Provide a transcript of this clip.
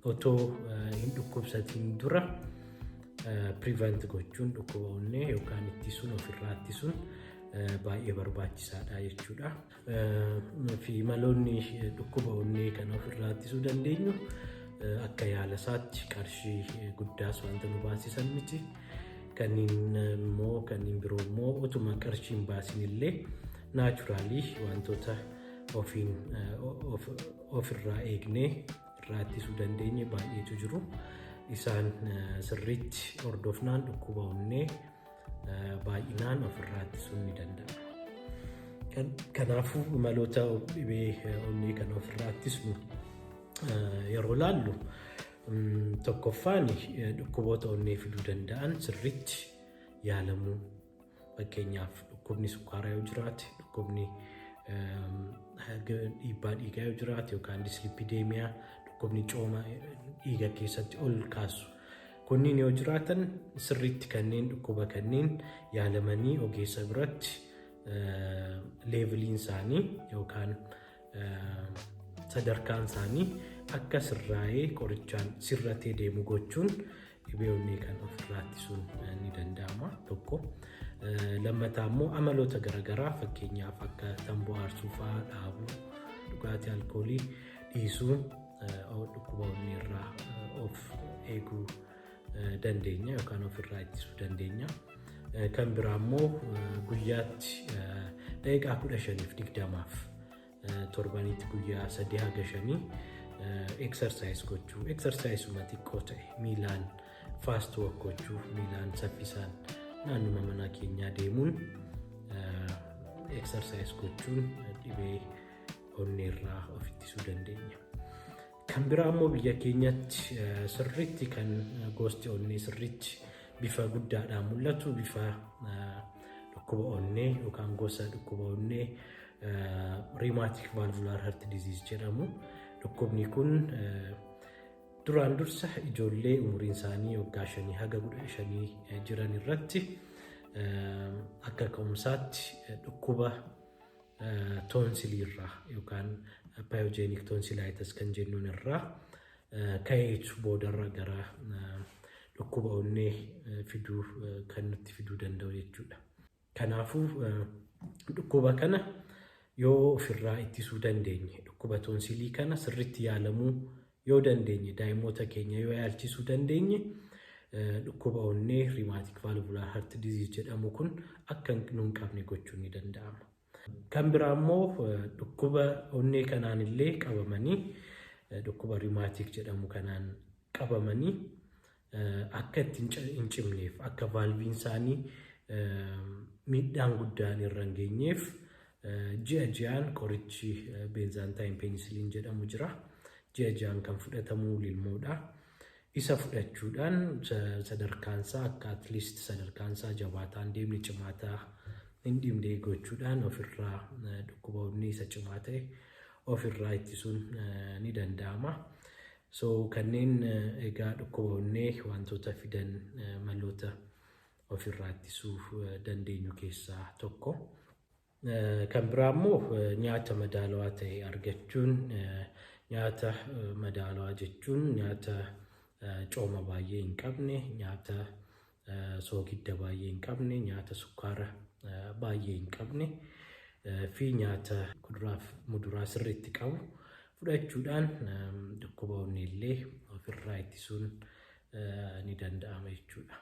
Otoo hin dhukkubsatiin dura prevent gochuun dhukkuba onnee yookaan ittisuun, ofirraa ittisuun baay'ee barbaachisaadha jechuudha. Fi maloonni dhukkuba onnee kana ofirraa ittisuu dandeenyu akka yaala isaatti qarshii guddaas wanta nu baasisan miti. Kanneen immoo, kanneen biroo immoo utuma qarshii hin baasin illee naturally wantoota ofiin ofirraa eegnee irraa ittisuu dandeenye baay'eetu jiru. Isaan sirriitti hordofnaan dhukkuba onnee baay'inaan ofirraa ittisuun ni danda'ama. Kanaafuu maloota dhibee onnee kana ofirraa ittisnu yeroo laallu, tokkoffaan dhukkuboota onnee fiduu danda'an sirriitti yaalamuu. Fakkeenyaaf, dhukkubni sukkaaraa yoo jiraate, dhukkubni dhiibbaa dhiigaa yoo jiraate yookaan dyslipidemia, dhukkubni cooma dhiiga keessatti ol kaasu kunniin yoo jiraatan, sirriitti kanneen dhukkuba kanneen yaalamanii ogeessa biratti leveliin isaanii yookaan sadarkaan isaanii akka sirraa'ee qorichaan sirratee deemu gochuun dhibee onnee kan ofirraa ittisuun ni danda'ama tokko. Lammataa immoo amaloota garaagaraa, fakkeenyaaf akka tamboo aarsuu fa'aa dhaabuu, dhugaatii alkoolii dhiisuu dhukkuba onnee irraa of eeguu dandeenya yookaan ofirraa ittisuu dandeenya. Kan biraa immoo guyyaatti daqiiqaa 15f 20f, torbanitti guyyaa 3 haga 5 exercise gochuu, exerciseuma xiqqoo ta'e miilaan fast walk gochuu, miilaan saffisaan naannuma mana keenyaa deemuun exercise gochuun dhibee onneerraa of ittisuu dandeenya. Kan biraa immoo biyya keenyatti sirriitti kan gosti onnee sirriitti bifa guddaadhaan mul'atu bifa dhukkuba onnee yookaan gosa dhukkuba onnee rheumatic valvular heart disease jedhamu. Dhukkubni kun duraan dursa ijoollee umuriin isaanii waggaa 5 haga 15 jiran irratti akka ka'umsaatti dhukkuba toonsilii irraa yookaan pyogenic tonsillitis kan jennuun irraa ka'eetu boodarra gara dhukkuba onnee fiduu kan nutti fiduu danda'u jechuudha. Kanaafuu dhukkuba kana yoo ofirraa ittisuu dandeenye, dhukkuba toonsilii kana sirriitti yaalamuu yoo dandeenye, daa'imoota keenya yoo yaalchisuu dandeenye, dhukkuba onnee rheumatic valvular heart disease jedhamu kun akka nu hin qabne gochuun ni danda'ama. Kan biraa immoo dhukkuba onnee kanaan illee qabamanii, dhukkuba rheumatic jedhamu kanaan qabamanii akka itti hin cimneef, akka valveiin isaanii miidhaan guddaan irra hin geenyeef ji'a ji'aan qorichi benzathine penicillin jedhamu jira. Ji'a ji'aan kan fudhatamu lilmoodha. Isa fudhachuudhaan sadarkaansaa akka at least sadarkaansaa jabaataa hin deemne, cimaataa hin dhibne gochuudhaan ofirraa dhukkuba onnee isa cimaa ta'e ofirraa ittisuun ni danda'ama. So kanneen egaa dhukkuba onnee wantoota fidan maloota ofirraa ittisuu dandeenyu keessaa tokko. Kan biraa immoo nyaata madaalawaa ta'e argachuun. Nyaata madaalawaa jechuun nyaata cooma baay'ee hin qabne, nyaata soogidda baay'ee hin qabne, nyaata sukkaara baay'ee hin qabne fi nyaata kuduraaf muduraa sirriitti qabu fudhachuudhaan dhukkuba onnee illee ofirraa ittisuun ni danda'ama jechuudha.